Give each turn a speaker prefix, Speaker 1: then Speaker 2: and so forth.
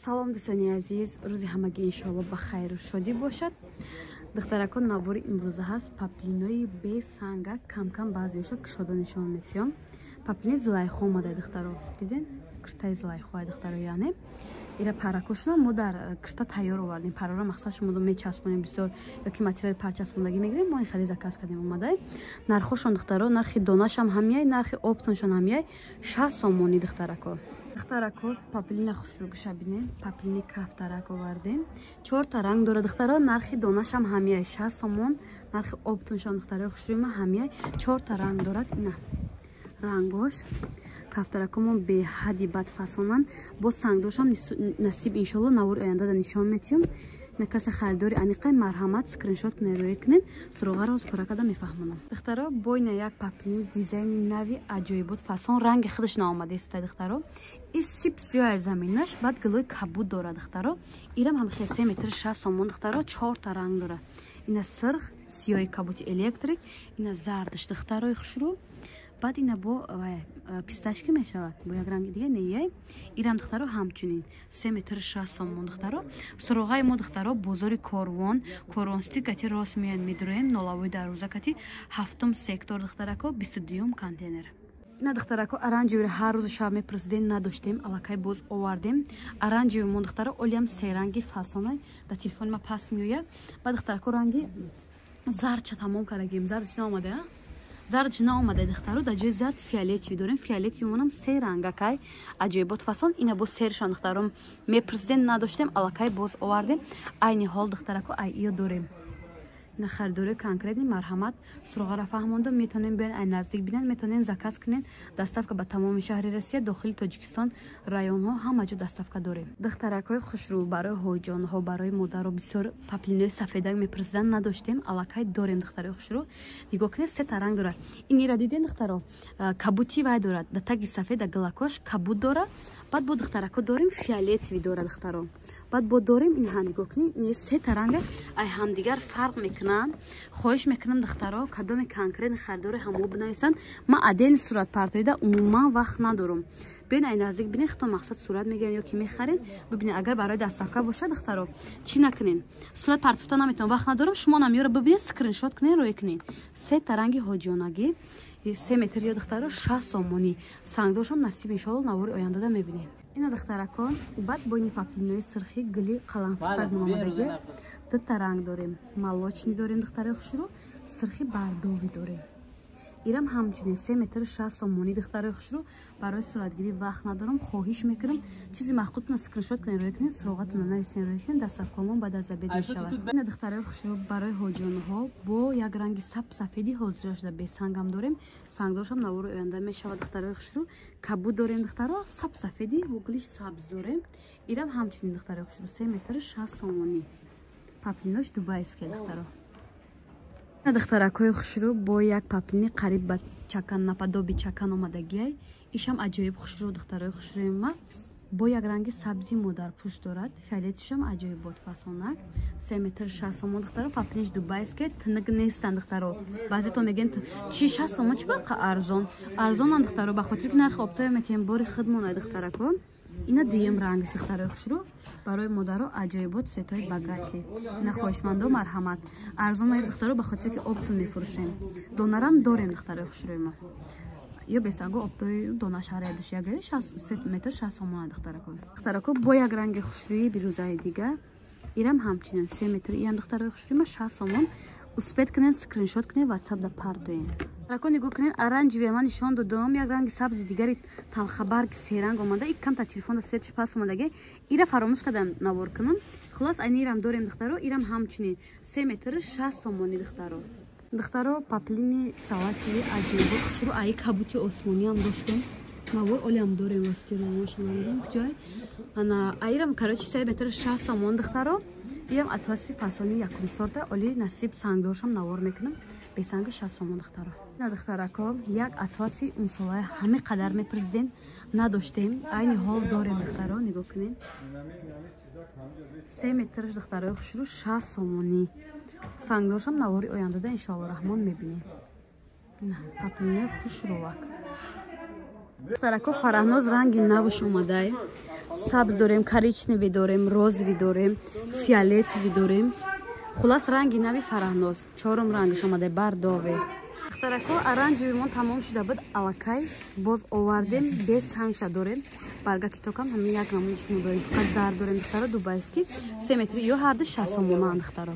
Speaker 1: Салом, дӯстони азиз, рӯзи ҳамагӣ иншоалло ба хайру шодӣ бошад. Духтаракон, навори имрӯза ҳаст паплинои бесанга. Камкам баъзеоша кушода нишон метиҳам. Паплини Зулайхо омада, духтаро, диден, киртаи Зулайхо, духтаро, яъне ира паракошона мо дар кирта тайёр овардем. Параро мақсад шумо мечаспонем бисёр ёки материали парчаспондагӣ мегирем. Мо ин хеле заказ кардем, омадай. Нархошон, духтаро, нархи донашам ҳамияй, нархи оптоншон ҳамияй, 60 сомонӣ, духтарако. Духтарако, паплина хушрӯгуша бинем, паплини кафтарак овардем, чорта ранг дора, духтаро. Нархи донашам ҳамияй, 60 сомон, нархи оптоншон, духтарои хушрӯйма, ҳамияй, чорта ранг дорад. Ина рангош. Кафтаракомон беҳадди бадфасонанд, бо сангдошам насиб, иншолло, навори ояндада нишон метиҳам. На касе харидори аниқай, марҳамат, скриншот кунед, рӯя кунед, суроғаро ҳоз пурра карда мефаҳмонам. Духтаро, бойна як паплини дизайни нави аҷоибот фасон, ранги худаш наомадеста, духтаро. И сип сиёҳ заминаш, баъд гилои кабуд дорад, духтаро. Ирам ҳам хел 3 метр 60 сомон, духтаро, чорта ранг дорад. Ина сирх, сиёҳи кабути электрик, ина зардаш, духтарои хушрӯ. Баъд ина бо писташки мешавад, бо як ранги дига неяй. Ирам, духтаро, ҳамчунин 3 метр 60 сомон, духтаро. Суроғаи мо, духтаро, бозори Корвон, Корвонсити кати рост меояд, медуроем нолавои дарвоза кати, ҳафтум сектор, духтарако, 22-юм контейнер. Ина, духтарако, оранжевый ҳар рӯзу шаб мепурсидем, надоштем, аллакай боз овардем. Оранжевый мо, духтаро, олиам серанги фасонай, дар телефони ма пас меояд. Баъд, духтарако, ранги зардча тамом кардагим, зардч наомада, зардч наомада, духтаро. Дар ҷои зард фиолетовый дорем, фиолетовый монам се рангакай, аҷоибот фасон. Ина бо сершам, духтаро, мепурсидем, надоштем, аллакай боз овардем. Айни ҳол, духтарако, ай иё дорем. На харидори конкретный, марҳамат, суроғаро фаҳмондам, метавонем биён, ай наздик бинен, метавонем заказ кунен. Доставка ба тамоми шаҳри Россия, дохили Тоҷикистон, районҳо, ҳама ҷо доставка дорем. Духтаракҳои хушрӯ, барои ҳоҷонҳо, барои модаро бисёр паплинои сафедак мепурсидан, надоштем, аллакай дорем. Духтарои хушрӯ, нигоҳ кунед, сета ранг дорад. Инира диден, духтаро, кабути вай дорад, да таги сафед, да гилакош кабуд дорад. Баъд бо, духтарако, дорем фиолетовый дорад, духтаро. Баъд бо дорем ин ҳам, нигоҳ кунед, ин сета ранга ай ҳамдигар фарқ мекунанд. Хоҳиш мекунам, духтаро, кадоме конкретный харидори, ҳамо бинависанд. Ман отдельный суратпартоида умуман вақт надорам. Биён, ай наздик бинед, худтон мақсад сурат мегирен ё ки мехарен, бибинед. Агар барои доставка бошад, духтаро, чӣ накунен, сурат партофта наметавон, вақт надорам. Шумо намёро бибинед, скриншот кунед, рӯй кунед. Сета ранги ҳоҷионагӣ, 3 метр ё, духтаро, 60 сомонӣ. Сангдошам насиб, иншоалло, навори ояндада мебинем. Ина, духтаракон, баъд бойни паплинои сирхи гили қаламфутак меомадагӣ, дута ранг дорем: молочный дорем, духтарои хушрӯ, сирхи бордовый дорем. Ирам ҳамчунин 3 метр 60 сомонӣ, духтарои хушрӯ. Барои суратгирӣ вақт надорам. Хоҳиш мекунам, чизи маъқултона скриншот кунед, рӯй кунед, суроғатона нависен, рӯй кунед, доставкамон баъд аз обед мешавад. Ина, духтарои хушрӯ, барои ҳоҷонҳо бо як ранги сап сафеди ҳозира шуда, бесангам дорем, сангдоршам навори оянда мешавад. Духтарои хушрӯ, кабуд дорем, духтаро, сап сафеди бо гулиш сабз дорем. Ирам ҳамчунин, духтарои хушрӯ, 3 метр 60 сомонӣ. Паплинош дубайский, духтаро. Духтаракҳои хушрӯ, бо як паплини қариб ба чакан, наподобие чакан омадагиай. Ишам аҷоиб хушрӯ, духтарои хушрӯи ма, бо як ранги сабзи модарпӯш дорад, фиолетишам аҷоибот фасонак, 3 метр 60 сомон, духтаро. Паплиниш дубайский, тинак нестанд, духтаро. Баъзетон мегӯянд, чи 60 сомон, чи бақа арзон? Арзонанд, духтаро, ба хотири ки нархи оптовый метиҳем, бори худмонай, духтарако. Ина дуюм рангаш, духтарои хушрӯ, барои модаро аҷоибот, цветҳои богатый. Ина хоҳишмандо, марҳамат. Арзон, духтаро, ба хотире ки оптом мефурӯшем. Донарам дорем, духтарои хушрӯи мо, ё бесанго оптои донашарадуш ягаи 3 метр 60 сомона, духтарако. Духтарако, бо як ранги хушрӯи бирӯзаи дига, ирам ҳамчунин 3 метр, иам, духтарои хушрӯи ма, 60 сомон. Успеть кунед, скриншот кунед, ватсап да партоен. Рако, нигоҳ кунед, оранжевый ман нишон додам, як ранги сабзи дигари талхабарг серанг омада. И камта телефонда светш пас омадаги, ира фаромӯш кардам навор кунам. Хулос, айни ирам дорем, духтаро, ирам ҳамчунин 3 метр 60 сомонӣ, духтаро. Духтаро, паплини салатовый аҷибо хушрӯ, аи кабути осмониам доштем, навор олиам дорем, рости ромоша намедонам куҷой. Ана аирам, короче, 3 метр 60 сомон, духтаро. Иам атласи фасони якум сорта, оли насиб сангдоршам навор мекунам, бесанги 60 сомон, духтаро. На, духтарако, як атласи унсолаи ҳаме қадар мепурсидем, надоштем, айни ҳол дорем, духтаро, нигоҳ кунед, 3 метрш, духтарои хушрӯ, 60 сомонӣ. Сангдоршам навори ояндада, иншоалло раҳмон, мебинем. На паплинои хушрӯвак. Духтарако, Фараҳноз ранги навш омадай. Сабз дорем, коричневый дорем, розовый дорем, фиолетовый дорем. Хулас, ранги нави Фараҳноз, чорум рангаш омадай, бордовый. Духтарако, оранжевый мон тамом шуда буд, аллакай боз овардем, без сангша дорем. Барга китокам ҳамин як намуди шумо дорем, фақат зар дорем, духтаро, дубайский 3 метри, ё ҳарду 60 сомонаанд, духтаро.